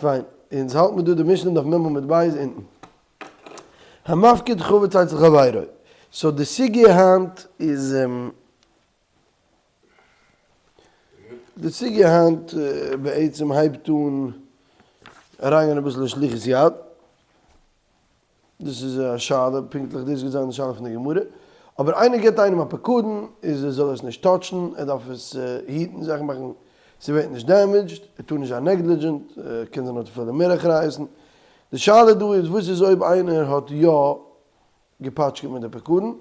פיין, אונז האלט מיר דא די משנה דף מ עמוד ב' אונטן. המפקיד חבית אצל חברו. so די סוגיא היינט איז די סוגיא היינט בעצם הייבט אן אריינגיין אביסל אין שליחות יד. דאס איז א שאלה, פונקטליך דאס גייט זיין די שאלה פון די גמרא, אבער איינער געבט איינעם א פקדון איז ער זאל עס נישט touch ן, ער דארף עס היטן זיכער מאכן ס'ווערט נישט damaged, ער טאר נישט זיין negligent, קען זיין האט אפילו מער אחריות'ן, די שאלה דא איז וואס איז אויב איינער האט יא געפאטשקעט מיט די פקדון,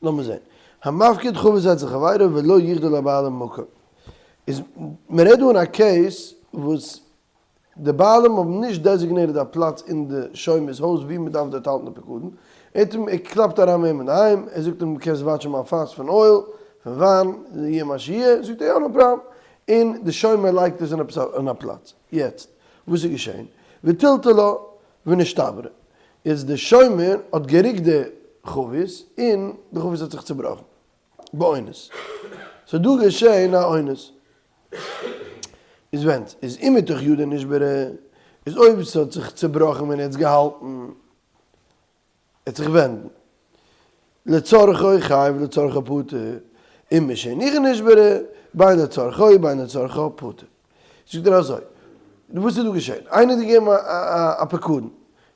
לאמיר זען, המפקיד חבית אצל חברו ולא יחדל הבעלים מקום, איז מ'רעדט דא אין א case וואס די בעלים האבן נישט designated א פלאץ אין די שומר'ס הויז ווי מען דארף דארט האלטן די פקדון, ער האט אים, ער קלאפט אריין ביי אים אינדערהיים, ער זאגט אים קענסט watch ן מיין פאס פון oil, פון וויין, יהיה מה שיהיה, זאגט ער יא no problem, און די שומר לייגט עס אין עפעס אין א פלאץ, יעצט וואס איז געשען? וטלטלה ונשתברה, יעצט די שומר האט גערוקט די חבית און די חבית האט זיך צובראכן. באונס. ס'איז דא געשעהן א אונס. איז ווען איז אם מתוך ידו נשברה, איז אויב ס'האט זיך צובראכן ווען ער האט עס געהאלטן, ער האט זיך ווענדן. לצרכו חייב לצרכו פטור, אם משהניחה נשברה, בין לצרכו בין לצרכו פטור. זאגט ער אזוי, וואס איז דא געשען? איינער האט געגעבן א פקדון,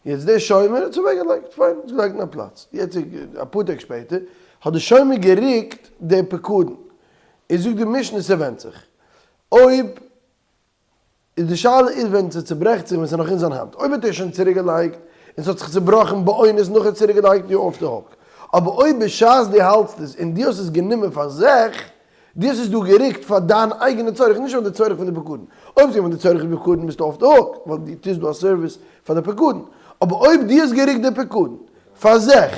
יעצט דער שומר האט עס אוועק געלייגט, פיין, האט עס געלייגט אין א פלאץ, יעצט אפאר טעג שפעטער האט דער שומר גערוקט די פקדון, איז זאגט די משנה ס'ווענדט זיך, אויב איז די שאלה איז ווען ס'צוברעכט זיך ווען ס'איז נאך אין זיין האנט, אויב האט ער שוין צוריק געלייגט און ס'האט זיך צובראכן באונס נאך ער האט צוריק געלייגט you're off the hook, אבער אויב בשעת דו האלטסט עס און דו האסט עס גענומען פאר זיך, דו האסט עס דא גערוקט פאר דיין אייגענע צורך, נישט פאר די צורך פון די פקדון. אויב ס'איז פאר די צורך פון די פקדון ביסטו off the hook, ווייל דו טוסט דא א service פאר די פקדון. אבער אויב דו האסט גערוקט די פקדון פאר זיך,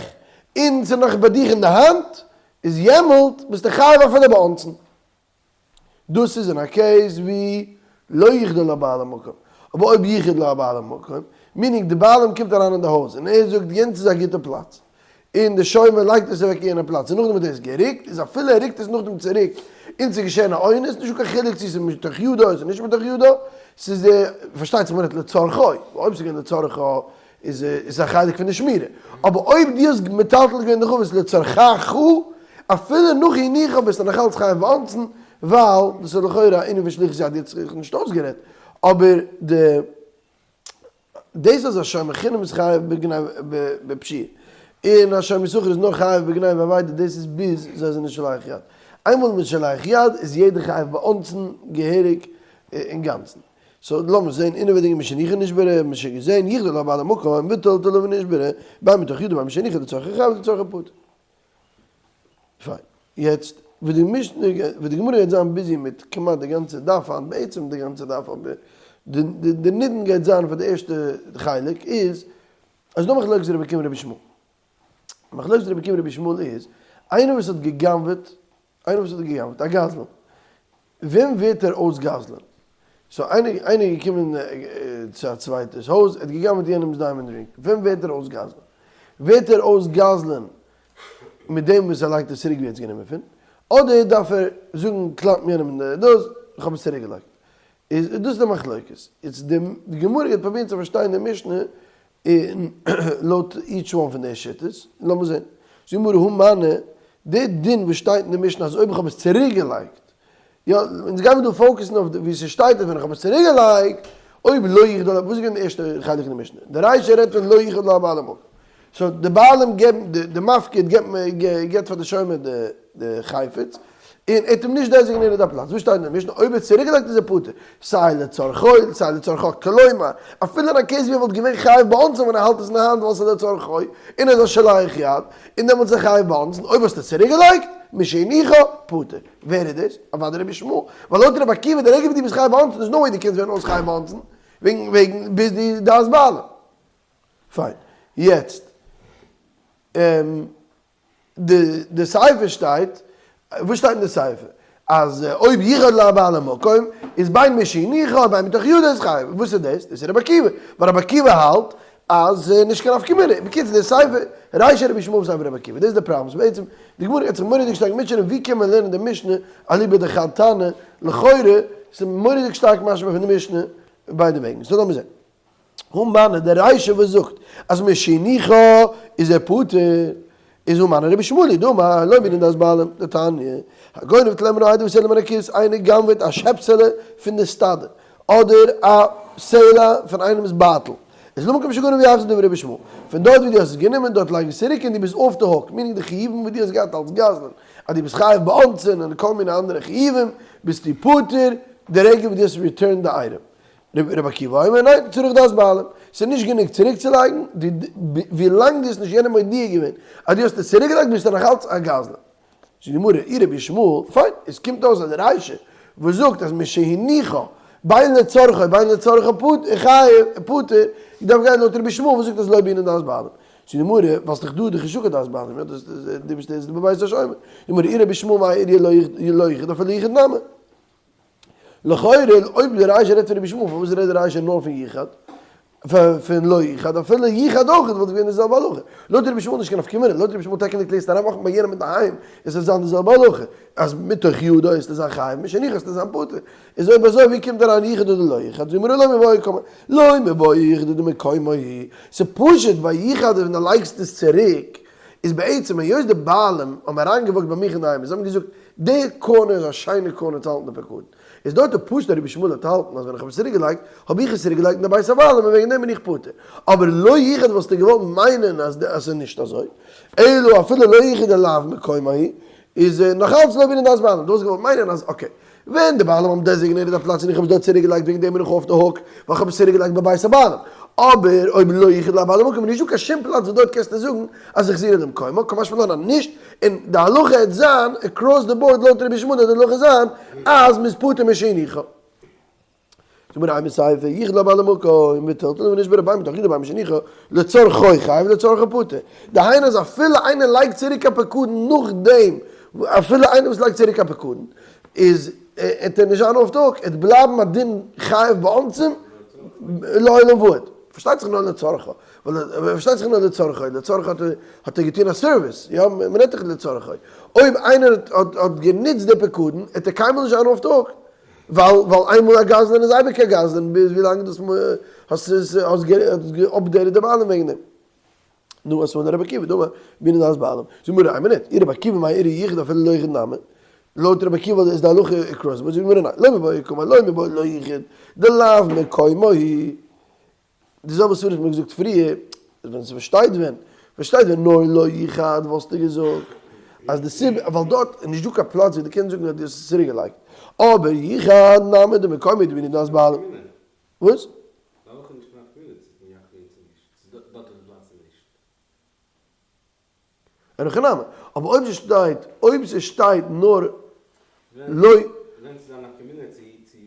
און ס'איז נאך ביי דיך אין די האנט, איז יעמאלט ביסטו חייב אפילו באונסין. דאס איז אין א case ווי לא יחדל הבעל המקום. אבער אויב יחדל הבעל המקום, meaning די בעלים קומט אריין אין די הויז און ער זאגט יענץ איז א גוטע פלאץ, און די שומר לייגט עס אוועק אין יענע פלאץ און נאכדעם האט ער עס גערוקט, איז אפילו ער רוקט עס נאכדעם צוריק און ס'איז געשען א אונס, נישטא קיין חילוק צו ס'איז מתוך ידו אדער נישט מתוך ידו, ס'איז די, פארשטייט זיך מ'רעדט לצרכו, אויב ס'איז געווען לצרכו איז עס א חלק פון די שמירה, אבער אויב דו האסט מטלטל געווען די חבית לצרכך, אפילו נאך הניחה ביסטו נאכאלץ חייב באונסין, ווייל דאס איז לכאורה א ענין פון שליחות יד, יעצט האב איך נישט אויסגערעדט, אבער די. דאס אז א שומר חינם איז חייב בפשיעה, און א שומר שכר איז נאר חייב בגניבה ואבידה, דאס איז ביז זיי זענען שולח יד. איינמאל מ'איז שולח יד איז יעדער חייב באונסין געהעריג אינגאנצן. so לאמיר זעהן אינעווייניג משהניחה נשברה, מ'האט שוין געזעהן יחדל הבעל המקום וטלטלה ונשברה, בין מתוך ידו בין משהניחה לצרכו חייב לצרכו פטור. פיין. יעצט וועט די משנה וועט די גמרא יעצט זיין busy מיט כמעט די גאנצע דף היינט, בעצם די גאנצע דף אבער די די נידון גייט זיין פאר די ערשטע חלק איז אז דא מחלוקת רבי עקיבא רבי ישמעאל. מחלוקת רבי עקיבא רבי ישמעאל איז איינער וואס האט גע'גנב'עט איינער וואס האט גע'גנב'עט א גזלן ווען ווערט ער אויס גזלן? so איינער איינער איז געקומען צו א צווייטערס הויז, ער האט גע'גנב'עט יענעמ'ס diamond ring, ווען ווערט ער אויס גזלן? ווערט ער אויס גזלן מיט דעם וואס ער לייגט עס צוריק ווי ער האט עס גענומען פון, אדער דארף ער זאגן קלאפן יענעם אין די דאס, איך האב עס צוריק געלייגט. איז דאס די מחלוקת. יעצט די גמרא גייט פרובירן צו פארשטיין די משנה און לויט each one פון די שיטות, לאמיר זען. זאגט די גמרא הא מני, די דין וואס שטייט אין די משנה אז אויב איך האב עס צוריק געלייגט, יא, אונז גיימיר דא focus ן אויף ווי ס'שטייט אז ווען איך האב עס צוריק געלייגט, אויב לא יחדל, וואס איז געווען די ערשטע חלק אין די משנה? די רישא רעדט פון לא יחדל הבעלים מקום. so די בעלים געבן, די מפקיד געבט פאר די שומר די חפץ, און ער האט אים נישט designated א פלאץ, וואס שטייט אין די משנה? אויב ער האט צוריקגעלייגט איז ער פטור, סיי לצרכו סיי לצרכו, כלומר, אפילו אין א case ווי ער וואלט געווען חייב באונסין ווען ער האלט עס אין די האנט ווייל ס'איז לצרכו, און ער איז א שולח יד, און דעמאלטס איז ער חייב באונסין, אויב האסטו עס צוריקגעלייגט, משהניחה, פטור. ווער איז דאס? אוודאי רבי ישמעאל, ווייל לויט רבי עקיבא די רגע וואס דו ביסט חייב באונסין איז no way דו קענסט ווערן אויס חייב באונסין, וועגן וועגן ביז די דעת בעלים. פיין. יעצט. די די סיפא שטייט, וואס שטייט אין די סיפא? אז אויב יחדל הבעלים מקום איז בין משהניחה בין מתוך ידו איז חייב, וואס איז דאס? דאס איז רבי עקיבא, ווייל רבי עקיבא האלט אז ס'איז נישט קיין נפקא מינה, בקיצור די סיפא, רישא רבי ישמעאל וסיפא רבי עקיבא, דאס איז די פראבלעם, סאו בעצם די גמרא גייט זיך מורא'דיג שטארק מוטשענען ווי קען מען לערנען די משנה אליבא דחד תנא, לכאורה ס'איז מורא'דיג שטארק משמע פון די משנה. ביידע וועגן. סאו לאמיר זען. הא מני די רישא וואס זאגט אז משהניחה איז ער פטור, איז הא מני רבי ישמעאל היא דאמר לא בעינן דעת בעלים, דתניא, הגונב טלה מן העדר וסלע מן הכיס, איינער גנב'עט א שעפסעלע פון די סטאדע, אדער א סלע פון איינעמ'ס בייטל, איז למקום שגנב יחזיר דברי רבי ישמעאל, פון דארט ווי דו האסט עס גענומען דארט לייג עס צוריק און דו ביסט off the hook, meaning די חיובים וואס דו האסט געהאט אלס גזלן, אז דו ביסט חייב באונסין און כל מיני אנדערע חיובים, ביסטו פטור די רגע וואס דו האסט returned די אייטעם. רבי עקיבא אומר, ניין, צריך דעת בעלים, ס'איז נישט גענוג צוריקצולייגן, ווי לאנג דו האסט נישט יענעם מודיע געווען אז דו האסט עס צוריקגעלייגט ביסטו נאך אלץ א גזלן. זאגט די גמרא, אי רבי ישמעאל, פיין, עס קומט אויס אז די רישא וואס זאגט אז משהניחה בין לצרכו בין לצרכו פטור, דארף גיין לויט רבי ישמעאל וואס זאגט אז לא בעינן דעת בעלים. זאגט די גמרא, ווייל ס'דאך דא די חשוקא דעת בעלים, יא דאס דו ביסט דאס בבית השומר. זאגט די גמרא, אי רבי ישמעאל מאי איריא לא ייחוד אפילו ייחוד נמי. לכאורה אויב די רישא רעדט פון רבי ישמעאל פארוואס רעדט די רישא נאר פון ייחד? פון לא ייחד אפילו ייחד אויך וואלט געווען די זעלבע הלכה. לויט רבי ישמעאל נישט קיין נפקא מינה, לויט רבי ישמעאל technically עסטו אריינוואקן ביי יענעם אינדערהיים עס וועט זיין די זעלבע הלכה אז מתוך ידו עסטו זיין חייב משהניחה עסטו זיין פטור. איז אויב אזוי ווי קומט אריין ייחוד אדער לא ייחד? זאגט די גמרא לא מיבעיא קאמר לא מיבעיא ייחוד דמקומו הוא ס'פשוט ביי ייחד ווען דו לייגסט עס צוריק איז בעצם היות די בעלים האבן אריינגעוואקט ביי מיך אינדערהיים און זיי האבן געזאגט די corner איז א שיינע corner צו האלטן די פקדון, איז דארט די פשט אז רבי ישמעאל האט האלטן אז ווען איך האב עס צוריק געלייגט האב איך עס צוריק געלייגט אין די בית הבעלים און וועגן דעם בין איך פטור, אבער לא ייחד וואלסטו געוואלט מיינען אז עס איז נישט אזוי, אלא אפילו לא ייחד דלאו מקומו הוא, איז נאכאלץ לא בעינן דעת בעלים, דו וואלסט געוואלט מיינען אז okay ווען די בעלים האבן designated א פלאץ און איך האב עס דארט צוריק געלייגט וועגן דעם בין איך off the hook ווייל איך האב עס צוריק געלייגט בבית הבעלים, אבער אויב לא ייחד לבעלי מקום איז נישט דא קיין שום פלאץ וואס דארט קענסטו זאגן אז החזירה למקומה, קא משמע לן אז נישט, און די הלכה העט זיין across the board לויט רבי ישמעאל וועט די הלכה זיין אז מ'איז פטור משהניחה. זאגט מיר אימא סיפא ייחד לבעלי מקום וטלטלה ונשברה בין מתוך ידו בין משהניחה לצרכו חייב לצרכה פטור. דהיינו אז אפילו איינער לייגט צוריק א פקדון נאכדעם אפילו איינער וואס לייגט צוריק א פקדון איז עט ער נישט זיין off the hook, עט בלייבן א דין חייב באונסים לעולם ועד. פארשטייט זיך נאר לצרכו. ווייל פארשטייט זיך נאר לצרכו, לצרכו האט האט ער געטון א service, יא, מען רעדט דאך לצרכו. אויב איינער האט האט גענוצט די פקדון, עט ער קיינמאל נישט זיין off the hook. ווייל ווייל איינמאל א גזלן איז אייביג א גזלן ביז ווילאנג דאס האסט עס האסט גע updated די בעלים וועגן דעם. נו אז פון רבי עקיבא דאמר בעינן דעת בעלים. זאג מיר איין מינוט, אי רבי עקיבא מאי איריא ייחוד אפילו לא ייחוד נמי. לויט רבי עקיבא איז די הלכה across the board, זאג מיר ניין, לא מיבעיא קאמר לא מיבעיא לא ייחוד דלאו מקומו הוא. די זעלבע סברא וואס מ'האט געזאגט פריער, איז ווען ס'פארשטייט ווען, פארשטייט ווען נאר לא ייחד וואלסטו געזאגט אז די סיבה ווייל דארט איז נישט דא קיין פלאץ ווי דו קענסט זאגן אז דו האסט עס צוריק געלייגט, אבער ייחד נמי דמקומו דבעינן דעת בעלים. וואס? אין הכי נמי, אבער אויב ס'שטייט, אויב ס'שטייט נאר לא. ווען ס'איז א נפקא מינה צו צו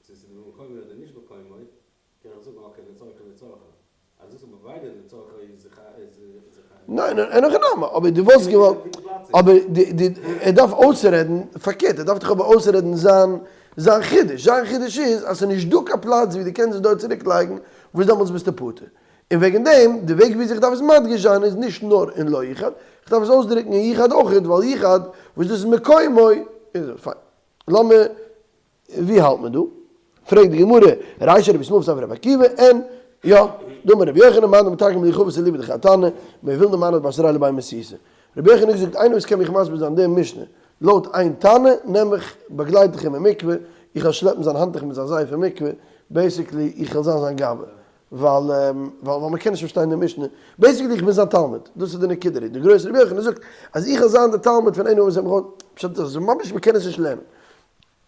צו ס'איז במקומו אדער נישט במקומו, קען איך זאגן okay לצרכו לצרכו. אז דאס איז ביידע לצרכו איז איז ניין, אין הכי נמי, אבער דו וואלסט געוואלט, אבער די די ער דארף אויסרעדן, פארקערט ער דארף דאך אבער אויסרעדן זיין זיין חידוש, זיין חידוש איז אז ס'איז נישט דא קיין פלאץ ווי דו קענסט עס דארט צוריק לייגן, וואס דעמאלטס ביסטו פטור. און וועגן דעם, די וועג וויאזוי איך דארף עס מדגיש זיין איז נישט נאר אין לא ייחד, איך דארף עס אויסדרוקן אין ייחד אויכעט, ווייל ייחד, וואס דאס איז מקומו, איז פיין. לאמיר, ווי האלט מען דא? פרעגט די גמרא, רישא רבי ישמעאל סיפא רבי עקיבא, אין, יא, דאמר רבי יוחנן מאן דמתרגם לי חבית אליבא דכהאי תנא, מוביל נאמנת בתריה לבי מסיתא. רבי יוחנן האט געזאגט, איינער וואס קען מיך מסביר זיין די משנה לויט איין תנא, נעם איך, באגלייט איך אים אין מקווה, איך וועל שלעפן זיין האנטוך מיט זיין זייף אין מקווה, basically איך וועל זיין זיין גבאי. ווייל ווייל מען קען נישט פארשטיין די משנה, basically איך בין זיין תלמיד, דאס איז די נקודה, די גרויסע רבי יוחנן זאגט אז איך וועל זיין די תלמיד פון איינער וואס האט מיך אויס, פשט איז ממש מען קען עס נישט לערנען,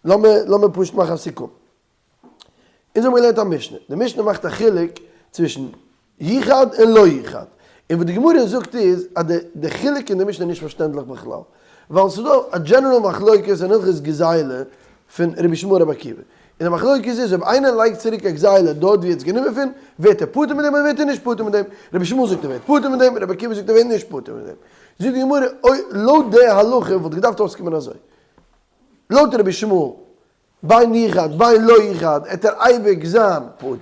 לאמיר לאמיר פשוט מאכן א סיכום, אונז האבן געלערנט א משנה, די משנה מאכט א חילוק צווישן ייחד און לא ייחד, און וואס די גמרא זאגט איז אז די די חילוק אין די משנה איז נישט פארשטענדליך בכלל, ווייל ס'איז דא א general מחלוקת אין הלכות גזילה פון רבי ישמעאל רבי עקיבא, און די מחלוקת איז אויב איינער לייגט צוריק א גזילה דארט ווי ער האט עס גענומען פון, ווערט ער פטור מיט דעם אדער ווערט ער נישט פטור מיט דעם, רבי ישמעאל זאגט ער ווערט פטור מיט דעם, רבי עקיבא זאגט ער ווערט נישט פטור מיט דעם. זאגט די גמרא, אוי, לויט די הלכה וואלט געדארפט אויסקומען אזוי, לויט רבי ישמעאל, בין ייחד בין לא ייחד עט ער אייביג זיין פטור,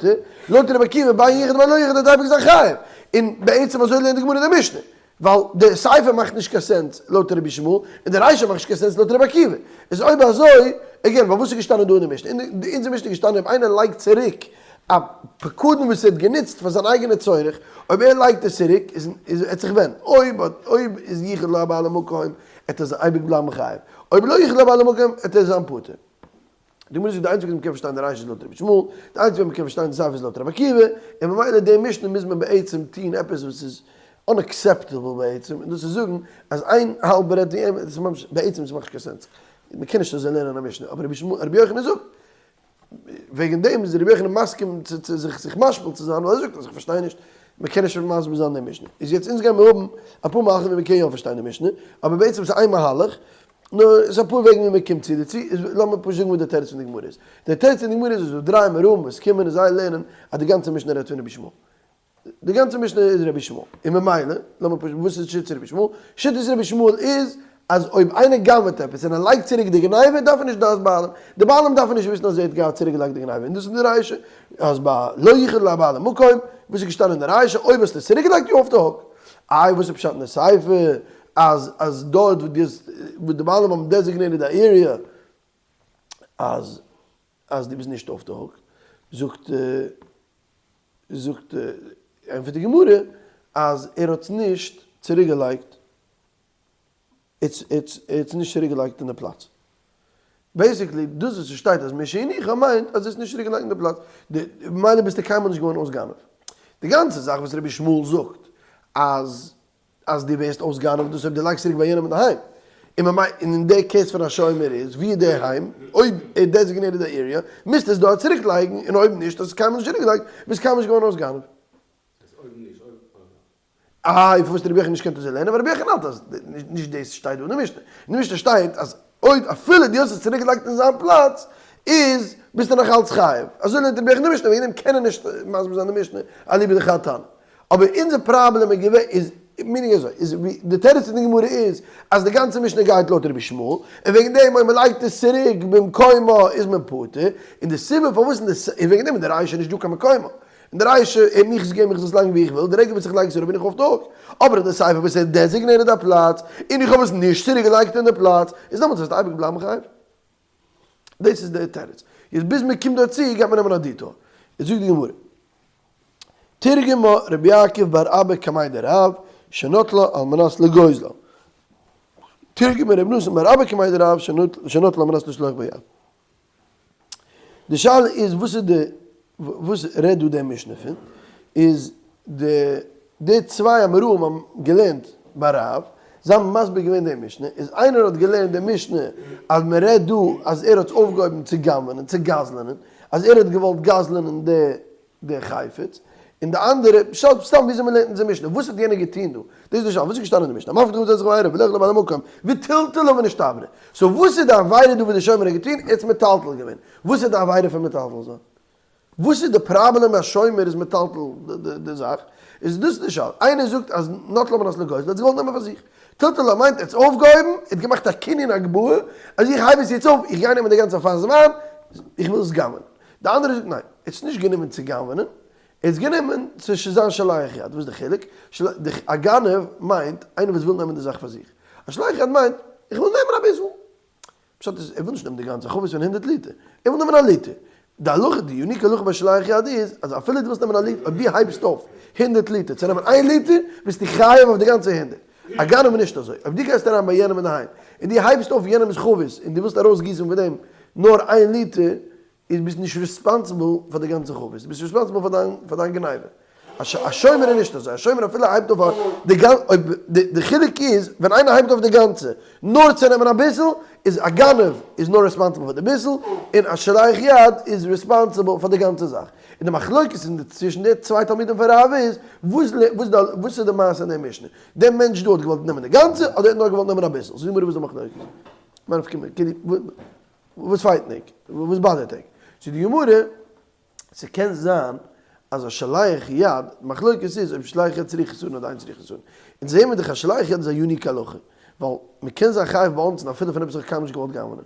לויט רבי עקיבא בין ייחד בין לא ייחד עט ער אייביג זיין חייב, און בעצם אזוי לערנט די גמרא די משנה, ווייל די סיפא מאכט נישט קיין sense לויט רבי ישמעאל, און די רישא מאכט נישט קיין sense לויט רבי עקיבא, איז אויב אזוי. Again, ווייל וואס איז געשטאנען דא אין די משנה? אין אונזער משנה איז געשטאנען אויב איינער לייגט צוריק א פקדון וואס ער האט גענוצט פאר זיין אייגענע צורך, אויב ער לייגט עס צוריק איז איז ער האט זיך ווען, אויב האט אויב איז ייחד לו הבעלים מקום עט ער זיך אייביג בלייבן חייב, אויב לא ייחד לו הבעלים מקום עט ער זיין פטור. די גמרא זאגט די איינציגע וואס מ'קען פארשטיין די רישא איז לויט רבי ישמעאל, די איינציגע וועג מ'קען פארשטיין די סיפא איז לויט רבי עקיבא, און ממילא די משנה מוז מען בעצם טון עפעס וואס איז unacceptable בעצם, און דאס איז זאגן אז איין האלב רעדט ווי אים, דאס איז ממש, בעצם עס מאכט נישט קיין sense, מ'קען נישט אזוי לערנען א משנה, אבער רבי יוחנן זאגט, וועגן דעם איז רבי יוחנן מסכים צו זיך זיך משפיל צו זיין, ווייל ער זאגט אז איך פארשטיי נישט, מ'קען נישט מסביר זיין די משנה. איז יעצט אונז גיימיר האבן אפאר מהלכים ווי מ'קען יא פארשטיין די משנה, אבער בעצם איז איין מהלך, נאר עס איז אפאר וועגן ווי מען קומט צו דערצו, איז לאמיר פשוט זאגן וואס דער תירוץ פון די גמרא איז. דער תירוץ פון די גמרא איז אז ס'דא דריי אמוראים וואס קומען און זיי לערנען אז די גאנצע משנה רעדט פון רבי ישמעאל. די גאנצע משנה איז רבי ישמעאל. און ממילא, לאמיר פשוט, וואס איז שיטת רבי ישמעאל? שיטת רבי ישמעאל איז אז אויב איינער גנב'עט עפעס און ער לייגט צוריק די גניבה דארף ער נישט דעת בעלים. די בעלים דארפן נישט וויסן אז ער האט געהאט צוריק געלייגט די גניבה. און דאס איז די רישא אז ביי לא ייחד לבעלים מקום, וואס איז געשטאנען אין די רישא, אויב האסטו עס צוריק געלייגט you off the hook. איי וואס איז פשט אין די סיפא אז אז דארט וואו די האסט וואו די בעלים האבן designated א area אז אז דו ביסט נישט off the hook, זאגט זאגט ענטפערט די גמרא אז ער האט נישט צוריק געלייגט ער האט נישט צוריק געלייגט אין די פלאץ. Basically דאס וואס ס'שטייט אז משהניחה מיינט אז עס איז נישט צוריק געלייגט אין די פלאץ, ממילא ביסטו קיינמאל נישט געווארן אויס גנב. די גאנצע זאך וואס רבי ישמעאל זאגט אז אז דו ווערסט אויס גנב דאס אויב דו לייגסט צוריק ביי יענעם אינדערהיים, און ממילא און אין די case פון א שומר איז ווי איז די היים, אויב ער designated די area מוזטו עס דארט צוריק לייגן און אויב נישט האסט עס קיינמאל נישט צוריק געלייגט ביסט קיינמאל נישט געווארן אויס גנב. איי פארוואס האט רבי יוחנן נישט געקענט אזוי לערנען? ווייל רבי יוחנן האלט אז נישט דאס שטייט דא אין די משנה. אין די משנה שטייט אז אויב אפילו דו האסט עס צוריק געלייגט אין זיין פלאץ איז ביסטו נאך אלץ חייב. אזוי לערנט רבי יוחנן די משנה, וועגן דעם קען ער נישט מסביר זיין די משנה אליבא דכד תנא. אבער אונזער פראבלעם איז געווען איז meaning אזוי איז ווי די תירוץ פון די גמרא איז אז די גאנצע משנה גייט לויט רבי ישמעאל און וועגן דעם אויב מען לייגט עס צוריק במקומו איז מען פטור, און די סיבה פארוואס אין די און וועגן דעם אין די רישא איז נישט דא קיין מקומו. אין די רישא, ער מיך עס געבן איך זאל עס לייגן ווי איך וויל, די רגע וואס איך לייג עס אראפ בין איך off the hook. אבער אין די סיפא וואס ער designated א פלאץ, און איך האב עס נישט צוריק געלייגט אין די פלאץ, איז דעמאלטס וועסטו אייביג בלייבן חייב. דאס איז די תירוץ. יעצט ביז מען קומט דארט צו גייט מען נעמען א detour. יעצט זאגט די גמרא. תרגמה רבי יעקב בר אבא קמיה דרב, שנטלה על מנת לגוזלה. תרגמה רבי נתן בר אבא קמיה דרב, שנטלה על מנת לשלוח בו יד. די שאלה איז וואס איז די וואס רעדט דא די משנה פון? איז די די צוויי אמוראים האבן געלערנט ביי רב, זיי האבן מסביר געווען די משנה, איז איינער האט געלערנט די משנה אז מען רעדט דא אז ער האט אויפגעהויבן צו גנב'נען צו גזל'נען, אז ער האט געוואלט גזל'נען די די חפץ, און די אנדערע, פשט סתם וויאזוי מ'לערנט אונזער משנה, וואס האט יענער געטון דא? דאס איז די שאלה, וואס איז געשטאנען אין די משנה? המפקיד חפץ לחבירו ולא ייחד לו הבעלים מקום, וטלטלה ונשתברה. So וואס איז די עבירה דא וואס די שומר האט געטון? ער האט עס מטלטל געווען. וואס איז די עבירה פון מטלטל זיין? וואס איז די פראבלעם אז שומר איז מטלטל די זאך? איז דאס די שאלה. איינער זאגט אז נטלה על מנת לגוזלה, ער האט עס געוואלט נעמען פאר זיך. טלטלה מיינט ער האט עס אויפגעהויבן, ער האט געמאכט א קנין הגבהה, אז איך הייב עס יעצט אויף, איך גיי נעמען די גאנצע פאס וויין, איך וויל עס גנב'ענען. די אנדערע זאגט ניין, ער האט עס נישט גענומען צו גנב'נען, ער האט עס גענומען צו זיין שלח יד, וואס איז די חילוק? א גנב מיינט איינער וואס וויל נעמען די זאך פאר זיך, א שלח יד מיינט איך וויל נעמען אביסל, פשט איז ער וויל נישט נעמען די גאנצע חבית פון הונדרעט ליטער, ער וויל נעמען א ליטער, די הלכה, די unique הלכה ביי שלח יד איז אז אפילו דו ווילסט נעמען א ליטער, אויב דו הייבסט אויף הונדרעט ליטער צו נעמען איין ליטער, ביסטו חייב אויף די גאנצע הונדרעט, א גנב איז נישט אזוי, אויב דו גייסט אריין ביי יענעם אינדערהיים און דו הייבסט אויף יענעמ'ס חבית און דו ווילסט ארויסגיסן פון דעם נאר איין ליטער, איז ביסט נישט responsible פאר די גאנצע חבית, דו ביסט responsible פאר דיין פאר דיין גניבה. א שומר איז נישט אזוי, א שומר אפילו ער הייבט אויף די גאנ אויב די חילוק איז ווען איינער הייבט אויף די גאנצע נאר צו נעמען אביסל, איז א גנב איז נאר responsible פאר די ביסל, און א שלח יד איז responsible פאר די גאנצע זאך. און די מחלוקת אין די צווישן די צוויי תלמידים פון רב איז, וואס וואס איז די מעשה אין די משנה? דער מענטש דא האט געוואלט נעמען די גאנצע אדער ער האט נאר געוואלט נעמען אביסל? זאג מיר וואס די מחלוקת איז. מאי נפקא מינה? כאילו וואס fight ענק? וואס באדערט ענק? זאגט די גמרא, ס'קען זיין אז א שלח יד, די מחלוקת איז אויב שלח יד צריך חסרון אדער אין צריך חסרון. אונז זעהן מיר דאך אז שלח יד איז א unique הלכה, ווייל מ'קען זיין חייב באונסין אפילו פון עפעס וואס איך קיינמאל נישט געוואלט גנב'נען.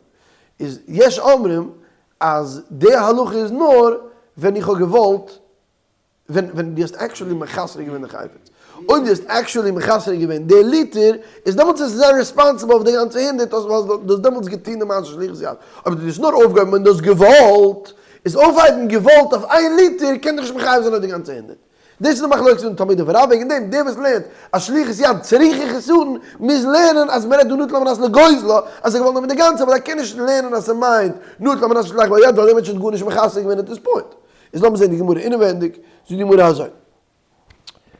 איז יש אומרים אז די הלכה איז נאר ווען איך האב געוואלט. ווען ווען דו האסט actually מחסר געווען די חפץ. אויב דו האסט actually מחסר געווען די ליטער, איז דעמאלטס איז זיין responsible אויף די גאנצע הונדערט, ווייל דו האסט דעמאלטס געטון די מעשה שליחות יד. אויב דו האסט נאר אויפגעהויבן און דו האסט געוואלט, איז אויפהייבן געוואלט אויף איין ליטער קען דיך נישט מחייב זיין אויף די גאנצע הונדערט. דאס איז די מחלוקת פון תלמידי ורב וועגן דעם, דער וואס לערנט אז שליחות יד צריכה חסרון מוז לערנען אז מ'רעדט דא נטל על מנת לגוזלה אז ער האט געוואלט נעמען די גאנצע ווייל ער קען נישט לערנען אז ס'מיינט נטל על מנת לשלוח ביד ווייל דער מענטש האט גארנישט מחסר געווען at this point. איז לאמיר זען די גמרא אינעווענדיג, זאגט די גמרא אזוי.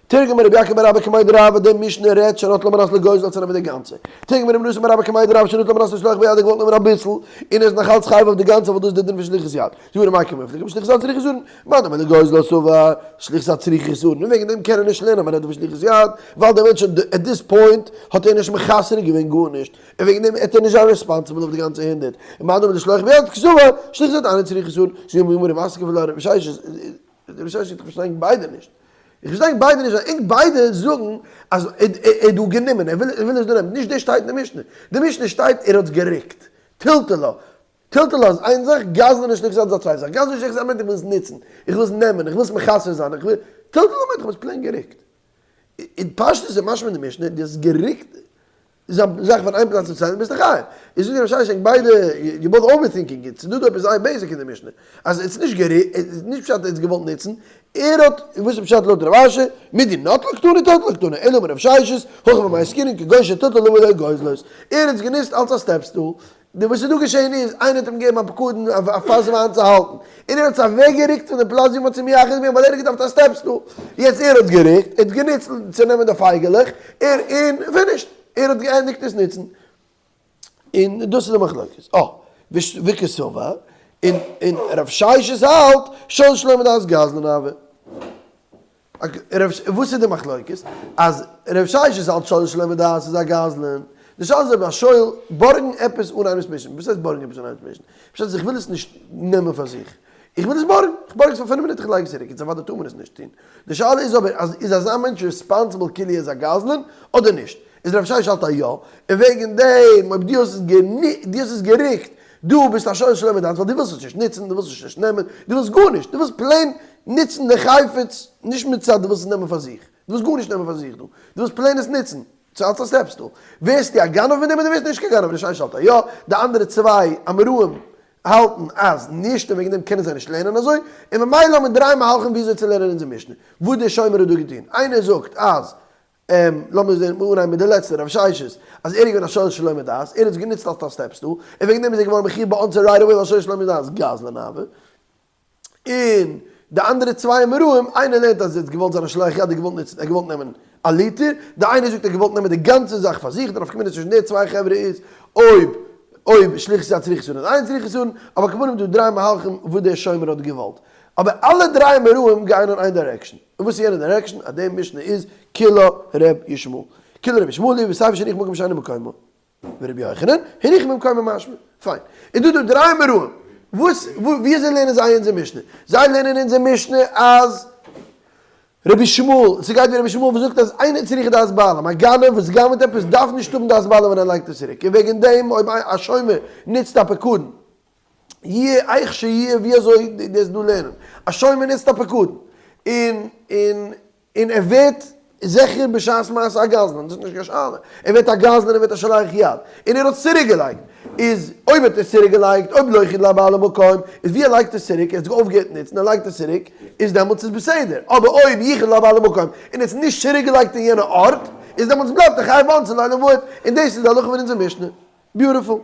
תרגמא רבי יעקב בר אבא קמיה דרב, די משנה רעדט שנטל על מנת לגוזלה צו נעמען די גאנצע. תרגמא רבי נתן בר אבא קמיה דרב שנטל על מנת לשלוח ביד ער געוואלט נעמען אביסל, און ער איז נאך אלץ חייב אויף די גאנצע ווייל דאס איז די דין פון שליחות יד. זאגט גמרא מאי קמיפלגי בשליחות יד צריכה חסרון, מאן דאמר לגוזלה סבר, שליחות יד צריכה חסרון, און וועגן דעם קען ער נישט לערנען אז מען רעדט דא פון שליחות יד, ווייל דער מענטש at this point האט ער נישט מחסר געווען גארנישט, און וועגן דעם וועט ער נישט זיין responsible אויף די גאנצע הונדערט, און מאן דאמר לשלוח ביד קסבר, שליחות יד אינה צריכה חסרון, זאגט די גמרא מתקיף לה רב ששת, רב ששת איך פארשטיי ענק ביידע נישט, איך פארשטיי ענק ביידע נישט ווייל ענק ביידע זאגן אז ער האט דא גענומען, ער וויל עס דא נעמען, נישט דאס שטייט אין די משנה, די משנה שטייט ער האט עס גערוקט, טלטלה, טלטלה איז איין זאך, גזלן און שליחות יד איז א צווייטע זאך, גזלן און שליחות יד מיינט איך וויל עס נוצן, איך וויל עס נעמען, איך וויל עס מחסר זיין, איך וויל, טלטלה מיינט איך האב עס plain גערוקט. אין פשטות איז משמע אין די משנה, דו האסט גערוקט זאך פון איין פלאץ צום צווייטן ביסטו חייב. איז זאגט רב ששת ענק ביידע, you both overthinking it, ס'איז דא דא עפעס זייער basic אין די משנה, אז עס איז נישט גערוקט, עס איז נישט פשט ער האט עס געוואלט נוצן, ער האט, וואס איז פשט לויט רב אשי, מדנטלה קתני טלטלה קתני, אלא אמר רב ששת, הכא במאי עסקינן כגון שטלטלה לבוא לידי גוזלות, ער האט עס גענוצט אלס א step stool, די וואס איז דא געשען איז, איינער האט אים געגעבן א פקדון א פאס וויין צו האלטן, און ער האט עס אוועקגערוקט פון די פלאץ ווי מען האט עס מייחד געווען ווייל ער האט געדארפט א step stool, יעצט ער האט גערוקט, ער האט גענוצט צו נעמען די פייגעלעך, ער און finished, ער האט געענדיגט עס נוצן, און דאס איז די מחלוקת. אה, וקסבר, און און רב ששת האלט, שואל שלא מדעת גזלן הוה. וואס איז די מחלוקת? אז רב ששת האלט שואל שלא מדעת איז א גזלן. די שאלה איז אויב א שואל בארגן עפעס אן איינעמס permission. וואס הייסט בארגן עפעס אן איינעמס permission? פשט איז איך וויל עס נישט נעמען פאר זיך. איך וויל עס בארגן. איך בארג עס פאר פינף מינוט איך לייג עס צוריק. יעצט אוודאי טאר מען עס נישט טון. די שאלה איז אבער אז איז אזא מענטש responsible כאילו ער איז א גזלן אדער נישט? איז רב ששת האלט א יא. און וועגן דעם אויב דו האסט עס דו האסט עס גערוקט דו ביסט א שואל שלא מדעת ווייל דו ווילסט עס נישט נוצן, דו ווילסט עס נישט נעמען, דו ווילסט גארנישט, דו ווילסט plain נוצן די חפץ, נישט מצד דו ווילסט עס נעמען פאר זיך, דו ווילסט גארנישט נעמען פאר זיך דא, דו ווילסט plain עס נוצן, צו אלס א step stool. ווערסטו א גנב מיט דעם אדער ווערסטו נישט קיין גנב? ר' ששת האלט א יא, די אנדערע צוויי אמוראים האלטן אז נישט און וועגן דעם קענען זיי נישט לערנען אזוי, און ממילא האבן מיר דריי מהלכים וויאזוי צו לערנען אונזער משנה, וואס דער שומר האט דא געטון, איינער זאגט אז לאמיר זען, אנהייבן מיט די לעצטע, רב ששת, אז ער איז געווען א שואל שלא מדעת, ער האט עס גענוצט אלס א step stool, און וועגן דעם איז ער געווארן מחיוב באונסין right away ווייל שואל שלא מדעת גזלן הוה. און די אנדערע צוויי אמוראים, איינער לערנט אז ער האט געוואלט זיין א שולח יד, ער האט געוואלט נוצן, ער האט געוואלט נעמען א ליטער, די איינער זאגט ער האט געוואלט נעמען די גאנצע זאך פאר זיך, די נפקא מינה צווישן די צוויי חברה איז אויב אויב שליחות יד צריכה חסרון אדער אין צריכה חסרון, אבער על כל פנים דא דריי מהלכים וואס דער שומר האט געוואלט. אבער אלע דריי אמוראים גייען אין איין direction. און וואס איז יענע direction? אז די משנה איז כולה ר' ישמעאל. כולה ר' ישמעאל היא וסיפא שהניחה במקום שאינו מקומו. ורבי יוחנן, הניחה במקומה משמע. פיין. איז דא דא דריי אמוראים. וואס, ווי אזוי לערנען זיי אונזער משנה? זיי לערנען אונזער משנה אז רבי ישמעאל, ס'גייט ווי רבי ישמעאל וואס זאגט אז אינה צריכה דעת בעלים, א גנב וואס גנב'ט עפעס דארף נישט האבן דעת בעלים ווען ער לייגט עס צוריק, און וועגן דעם אויב א שומר נוצט א פקדון, יהיה איך שיהיה ווי אזוי דאס דא לערנען, א שומר נוצט א פקדון, און און און ער ווערט זיכער בשעת מעשה א גזלן, דאס איז נישט קיין שאלה, ער ווערט א גזלן ער ווערט א שולח יד, און ער האט עס צוריק געלייגט, איז אויב האט ער עס צוריק געלייגט, אויב לא ייחד לבעלים מקום, איז ווי ער לייגט עס צוריק, ער האט זיך אויפגעהערט נוצן, ער לייגט עס צוריק, איז דעמאלטס איז בסדר, אבער אויב ייחד לבעלים מקום, און ער האט עס נישט צוריק געלייגט אין יענע ארט, איז דעמאלטס בלייבט ער חייב באונסין לעולם ועד, און דאס איז די הלכה פון אונזער משנה. Beautiful.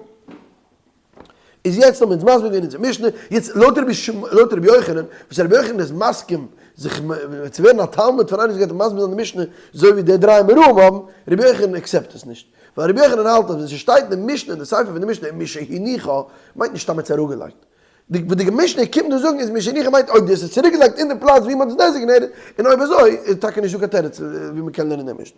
איז יעצט האבן אונז מסביר געווען אונזער משנה, יעצט לויט רבי לויט רבי יוחנן, וואס רבי יוחנן איז מסכים זיך צו ווערן א תלמיד פון איינער וואס גייט אים מסביר זיין די משנה אזוי ווי די דריי אמוראים האבן, רבי יוחנן accept עס נישט, ווייל רבי יוחנן האלט אז ווען ס'שטייט אין די משנה אין די סיפא פון די משנה משהניחה מיינט נישט סתם ער האט עס אראפגעלייגט, די וואס די משנה קומט דא זאגן איז משהניחה מיינט אויב דו האסט עס צוריקגעלייגט אין די פלאץ ווי מ'האט עס designated, און אויב אזוי איז טאקע נישטא קיין תירוץ ווי מ'קען לערנען די משנה.